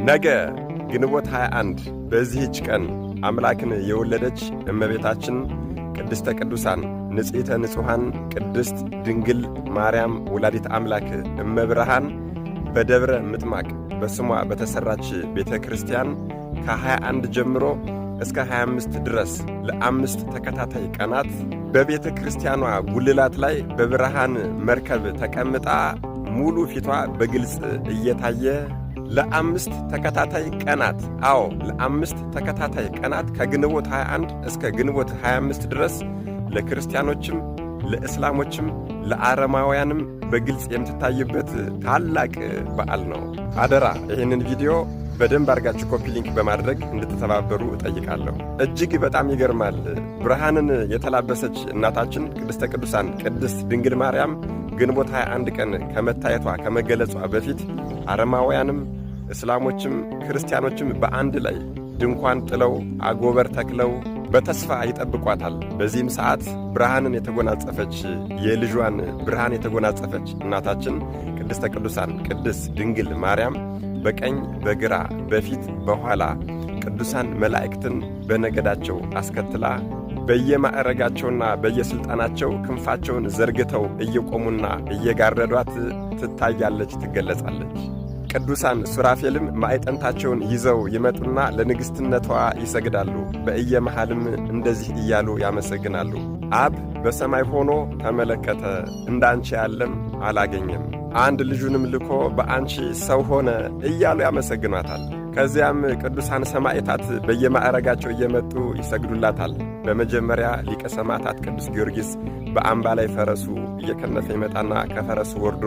ነገ ግንቦት 21 በዚህች ቀን አምላክን የወለደች እመቤታችን ቅድስተ ቅዱሳን ንጽሕተ ንጹሐን ቅድስት ድንግል ማርያም ወላዲት አምላክ እመብርሃን በደብረ ምጥማቅ በስሟ በተሠራች ቤተ ክርስቲያን ከ21 ጀምሮ እስከ 25 ድረስ ለ5 ተከታታይ ቀናት በቤተ ክርስቲያኗ ጉልላት ላይ በብርሃን መርከብ ተቀምጣ ሙሉ ፊቷ በግልጽ እየታየ ለ5 ተከታታይ ቀናት፣ አዎ፣ ለ5 ተከታታይ ቀናት ከግንቦት 21 እስከ ግንቦት 25 ድረስ ለክርስቲያኖችም ለእስላሞችም ለአረማውያንም በግልጽ የምትታይበት ታላቅ በዓል ነው። አደራ ይህንን ቪዲዮ በደንብ አድርጋችሁ copy link በማድረግ እንድትተባበሩ እጠይቃለሁ። እጅግ በጣም ይገርማል። ብርሃንን የተላበሰች እናታችን ቅድስተ ቅዱሳን ቅድስት ድንግል ማርያም ግንቦት 21 ቀን ከመታየቷ ከመገለጿ በፊት አረማውያንም እስላሞችም ክርስቲያኖችም በአንድ ላይ ድንኳን ጥለው አጎበር ተክለው በተስፋ ይጠብቋታል። በዚህም ሰዓት ብርሃንን የተጎናጸፈች፣ የልጇን ብርሃን የተጎናጸፈች እናታችን ቅድስተ ቅዱሳን ቅድስት ድንግል ማርያም በቀኝ በግራ በፊት በኋላ ቅዱሳን መላእክትን በነገዳቸው አስከትላ በየማዕረጋቸውና በየሥልጣናቸው ክንፋቸውን ዘርግተው እየቆሙና እየጋረዷት ትታያለች፣ ትገለጻለች። ቅዱሳን ሱራፌልም ማዕጠንታቸውን ይዘው ይመጡና ለንግሥትነቷ ይሰግዳሉ። በእየመሃልም እንደዚህ እያሉ ያመሰግናሉ። አብ በሰማይ ሆኖ ተመለከተ፣ እንዳንቺ ያለም አላገኘም፣ አንድ ልጁንም ልኮ በአንቺ ሰው ሆነ እያሉ ያመሰግኗታል። ከዚያም ቅዱሳን ሰማዕታት በየማዕረጋቸው እየመጡ ይሰግዱላታል። በመጀመሪያ ሊቀ ሰማዕታት ቅዱስ ጊዮርጊስ በአምባ ላይ ፈረሱ እየከነፈ ይመጣና ከፈረሱ ወርዶ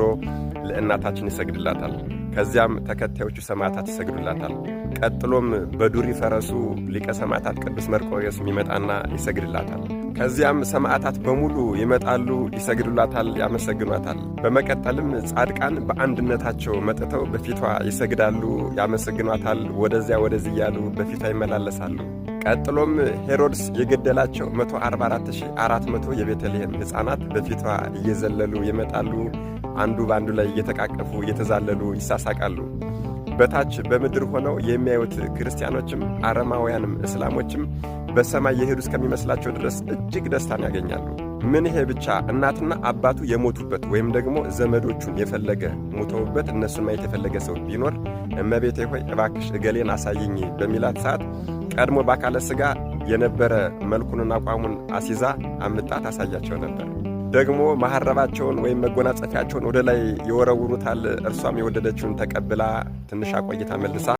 ለእናታችን ይሰግድላታል። ከዚያም ተከታዮቹ ሰማዕታት ይሰግዱላታል። ቀጥሎም በዱሪ ፈረሱ ሊቀ ሰማዕታት ቅዱስ መርቆሬዎስ ይመጣና ይሰግድላታል። ከዚያም ሰማዕታት በሙሉ ይመጣሉ፣ ይሰግዱላታል፣ ያመሰግኗታል። በመቀጠልም ጻድቃን በአንድነታቸው መጥተው በፊቷ ይሰግዳሉ፣ ያመሰግኗታል። ወደዚያ ወደዚህ እያሉ በፊቷ ይመላለሳሉ። ቀጥሎም ሄሮድስ የገደላቸው 144,400 የቤተልሔም ሕፃናት በፊቷ እየዘለሉ ይመጣሉ። አንዱ በአንዱ ላይ እየተቃቀፉ እየተዛለሉ ይሳሳቃሉ። በታች በምድር ሆነው የሚያዩት ክርስቲያኖችም አረማውያንም እስላሞችም በሰማይ የሄዱ እስከሚመስላቸው ድረስ እጅግ ደስታን ያገኛሉ። ምን ይሄ ብቻ፣ እናትና አባቱ የሞቱበት ወይም ደግሞ ዘመዶቹን የፈለገ ሞተውበት እነሱን ማየት የፈለገ ሰው ቢኖር እመቤቴ ሆይ እባክሽ እገሌን አሳይኝ በሚላት ሰዓት ቀድሞ በአካለ ሥጋ የነበረ መልኩንና አቋሙን አሲዛ አምጣ ታሳያቸው ነበር። ደግሞ መሐረባቸውን ወይም መጎናጸፊያቸውን ወደ ላይ ይወረውሩታል። እርሷም የወደደችውን ተቀብላ ትንሽ አቆይታ መልሳ